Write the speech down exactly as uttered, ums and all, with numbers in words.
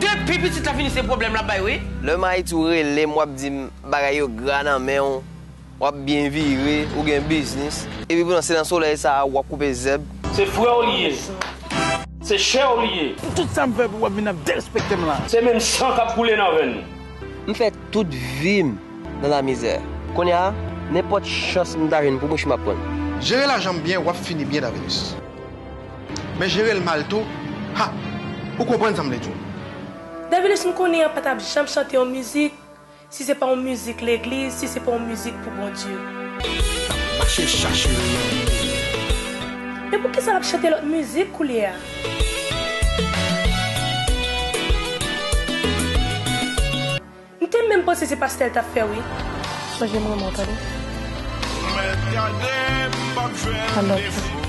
Depi pitit la vini se pwoblèm l ap bay wi. Lè m Ayiti ou rele m w ap di m bagay yo gra nan men w, w ap byen vire, ou gen biznis. Epi pandan se nan solèy sa a w ap koupe zèb. Se frè w li ye. Se chè w li ye. Tout sa m fè pou w ap vin ap derespekte m la. Se menm san k ap koule nan venn nou. M fè tout vi m nan lamizè. Kounye a, nenpòt chans m ta jwenn pou mouch m ap pran l. Jere lajan m byen w ap fini byen Davilus. Men jere l mal tou, ha! Ou konprann sa m vle di w. Davilus m konnen an pa t ap janm chante yon mizik si se pa yon mizik legliz, si se pa yon mizik pou Bondye. Mache chache l nan. Men poukisa l ap chante lòt mizik koulye a? M te menm panse se pastè l t ap fè wi. Sonje m renmen w tande. I love you.